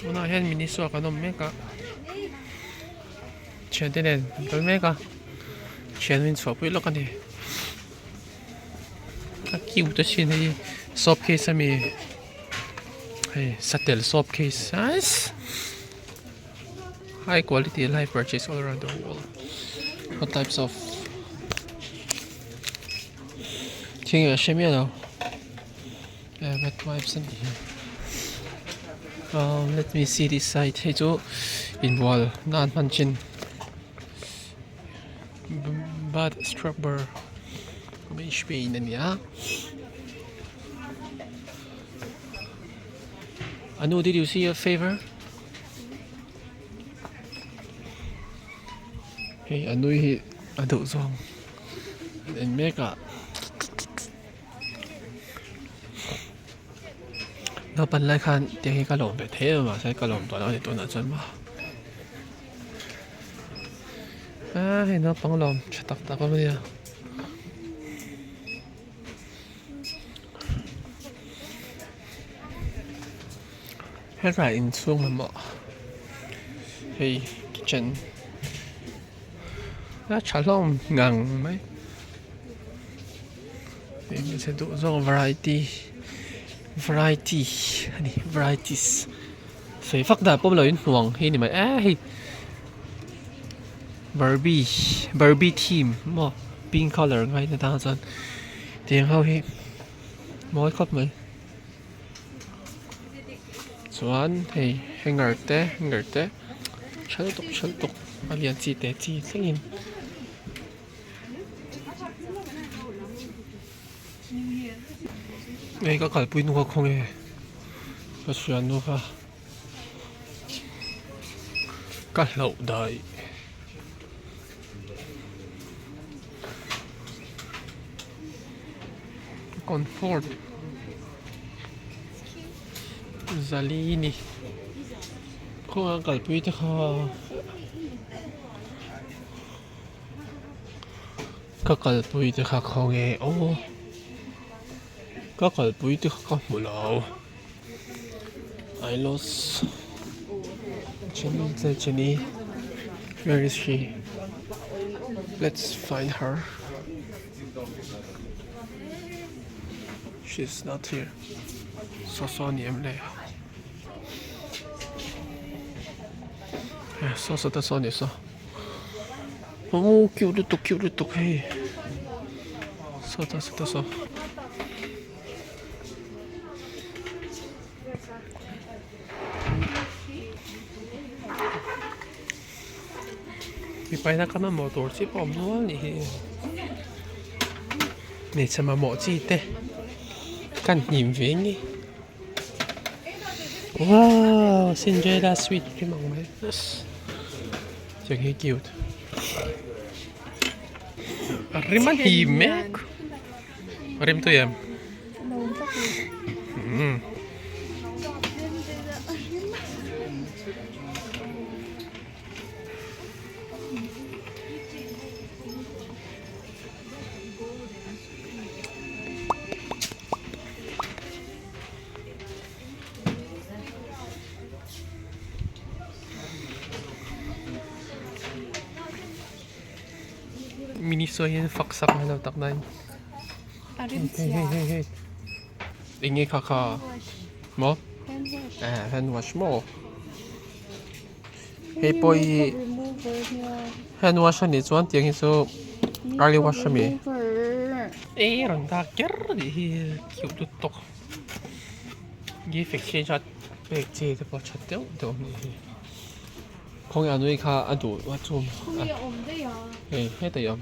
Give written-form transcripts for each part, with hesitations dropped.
Tunah hian miniso ah kan awm mek a thiante nen an kal mek a thian in chhuahpui lawk a ni a cute asin hei soap case ami hei satel soap case ais high quality life purchase all around the world what types of thing a hre miah lo. Wet wipes a ni hi umm let me see this side hei chu inbual nan hman thin bath scrubber H P in a ni a Anu did you see your favour hei Anu hi a duh zawng an en mek a. Naupan lai khan tiang hi ka lawm ve thei em a mahse ka lawm tawh lo a ni tunah chuan maw aa hei naupang lawm tha tak tak awm a nia. Helai inchhung mamawh hei kitchen a tha hlawm ngang mai. Hmeichhe duh zawk variety variety a ni varieties sawi vak dan pawh lo in hmuang hi a ni mai e hei barbie barbie theme maw pink colour ngaina tan chuan tiang ho hi mawi khawp mai chuan hei hanger te hanger te tha lutuk tha lutuk a lian chi te chi thlengin. Hei ka kalpui nu kha khawnge ka thian nu kha ka hlauh daih. Comfort Zalini khawnge a kalpui te kha. Ka kalpui te kha khawnge aw ka kalpui te kha ka hmu lo I lost Jenny che Jenny where is she let's find her she's not here saw saw a ni em le saw saw ta saw a ni saw. Aw cute lutuk cute lutuk hei sawtah sawtah saw mipa ina ka mamawh tur chi pawh a awm nual anih hi hmeichhe mamawh chi te kan hnim ve nge wow Cinderella sweet rim ang mai. Tiang hi cute. A rim a him mek. A rim tui em? Mm. Miniso hian fak sak mai lo tak nain hei hei hei hei eng nge kha kha maw eh hand wash maw hei pawh hi hand wash a nih chuan tiang hi chu early wash a mi ei rawn dak ker a nih hi cute lutuk. Gift exchange a pek chi te pawh tha deuh deuh a nih hi khawnge a nui kha a duh a chum hei hetah i awm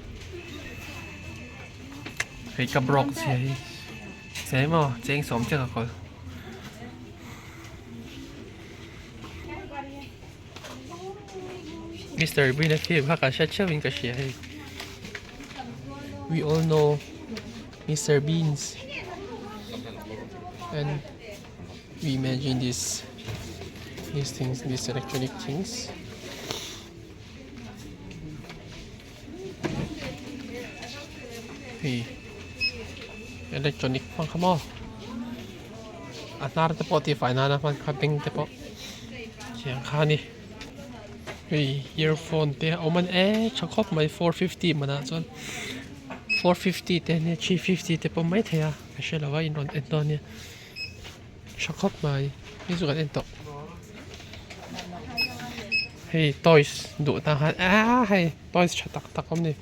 hei ka broke chhia hi che maw cheng sawm chiah ka kawl. Mister Bean a film kha kan hriat theuh in ka hria hei we all know. Mister Beans and we imagine this these things these electronic things hei electronic hmang kha maw a hnar te pawh tihfai nana hman kha beng te pawh. Tiang kha a ni. Hei earphone te a awm a ni e tha khawp mai 450 manah chuan 450 te ania 350 te pawh mai thei a ka hre lo a in rawn en dawn nia tha khawp mai hei chu kan en tawh hei toys duh tan khan aaa hei toys tha tak tak a awm a ni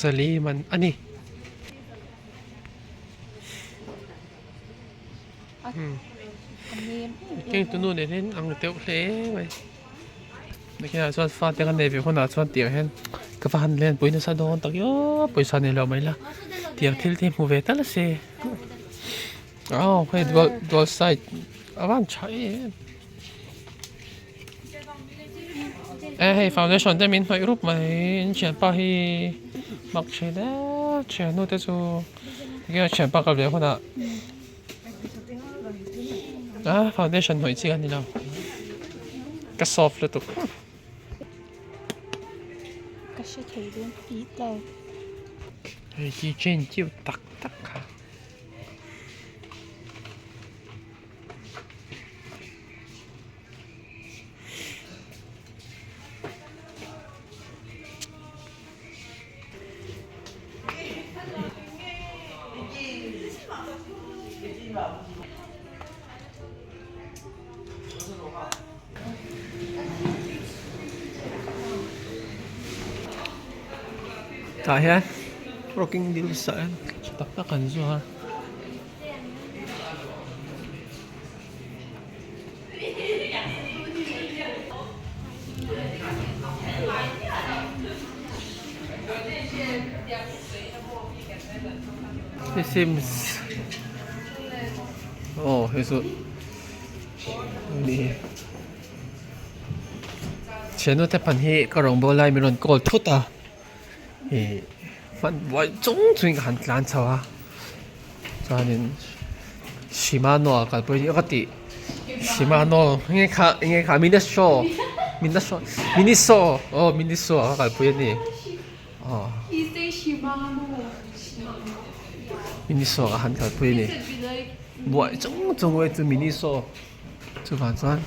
zali man a ni. Keng tunu nen hian ang deuh hle mai tikhian ah chuan fate ka nei ve hunah chuan tiang hian ka va han lenpui nasa dawn tak io pawisa nei lo mai ila tiang thil te hi hmu ve tal se aw hei dual dual side a van tha em em e hei foundation te min hnawih rup mai in thianpa hi mak thin e thiannu te chu tikhian thianpa kal ve hunah. Ah foundation hnawih chi a ni lo ka soft lutuk. Ka hre thei dawn tih lo. Hei hi chain cute tak tak kha. Tah hian rocking deals ah hian tha tak tak an zuar. The Sims aw hei chu ni thiannu te pan hi ka rawngbâwl lai min rawn call thut a ih hman buai chung chungin ka han tlan chho a chuanin Shimano ah kalpui a ni ka tih Shimano nge kha enge kha Miniso Miniso Miniso aw Miniso ah ka kalpui a ni aw Miniso ah han kalpui a ni buai chung chung e chu Miniso chuvang chuan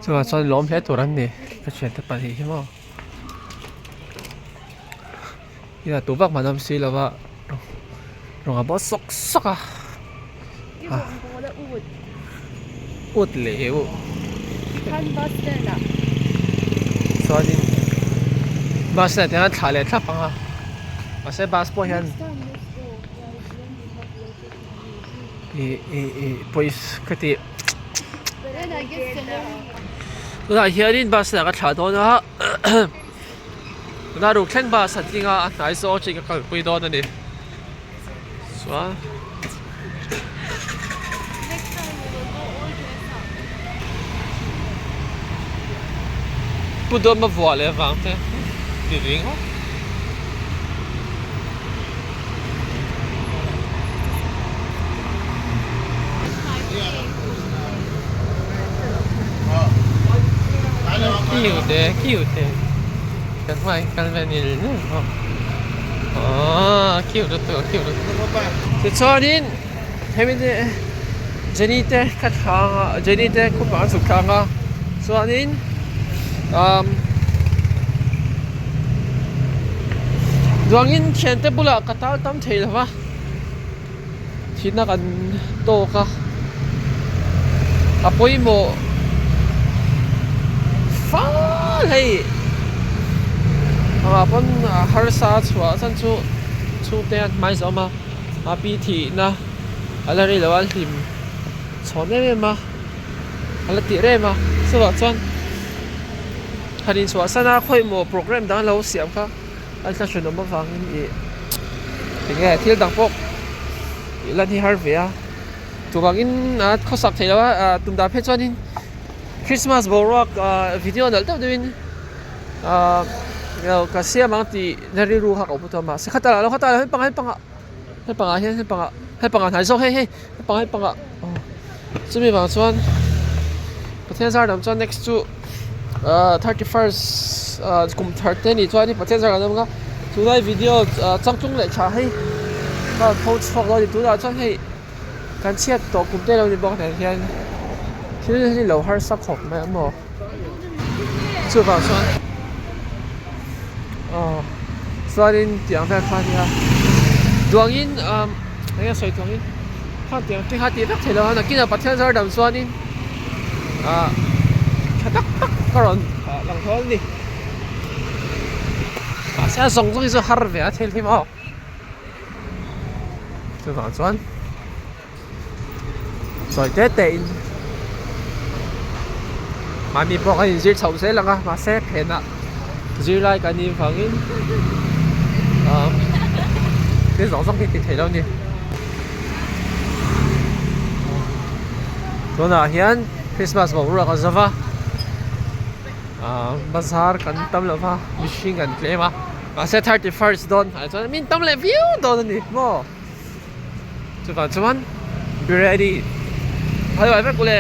chuvang chuan lawm hle tur an ni ka thiante pahnih hi maw. Ina tu vak man awm si lo va rawng a bawh sawk sawk a ut leh uh chuanin bus stand ah te hian thlah leh thlap ang a mahse bus pawh hian ih ih ih pawisa ka tih tunah hianin bus stand ah ka thlah dawn a. Tuna ruk thleng bus a tling a a hnai zawng atangin ka kalpui dawn a ni chuan Pu Dawma vuah leh vang te ti ring a. Cute e cute e kan hmai kal ve nil nil bawk aw cute lutuk a cute lutuk tichuanin hemi te Jenny te ka thlang a Jenny te khawpah an chhuk thlang a chuanin umm duangin thiante bulah ka tal tam thei lo va. Thihna kan tawk a, a pawimawh fal hei amah pawn harsa a chhuah chhan chu chhungte an hmai zawm a, a pi thihna a la rei lo a hlim chhawn em em a, a la tih rem a chuvah chuan han inchhuah san a khawihmaw programme dang lo siam kha. A thla hran awm avangin ih enge thil dang pawh tih lan hi har ve a chuvangin a khawsak theih loh a ah tum dan phei chuanin Christmas boruak ah video nalh deuh deuhin ah ka siam ang tih na rilru kha ka awm tawh a mahse khata lah lo khata lah hepangah hepangah hepangah hian hepangah hepangah hnai zawk hei hei hepangah hepangah aw chumi vang chuan Pathian zar lam chuan next chu ah 31st ah kum thar te nih chuan Pathian zar kan awm ang a tunlai video ah changtlung leh tha hei ka rawn pho chhuak dawn a ni tunah chuan hei. Kan chhiat tawh kum te lo ni bawk nen hian thil hi lo harsa khawp mai a maw chuvang chuan aw chuanin tiang vel kha ania duangin umm eng nge sawi tuangin khang tiang te kha tih vek theih loh a nakinah Pathian zar dam chuanin ah tha tak tak ka rawn lang hlawl a ni mahse a zawng zawng hi chu har ve a thil hi maw. Chuvang chuan sawi te te in mahni pawh kan inzir chhoh zel ang a mahse phenah zirlai kan nih vangin ah thil zawng zawng hi ti thei lo a ni tunah hian Christmas boruak a zo va ah bazar kan tam lo va mihring an tlem a. Mahse 31st dawn ah chuan min tam leh viau dawn a ni maw chuvang chuan be ready phal vek ule.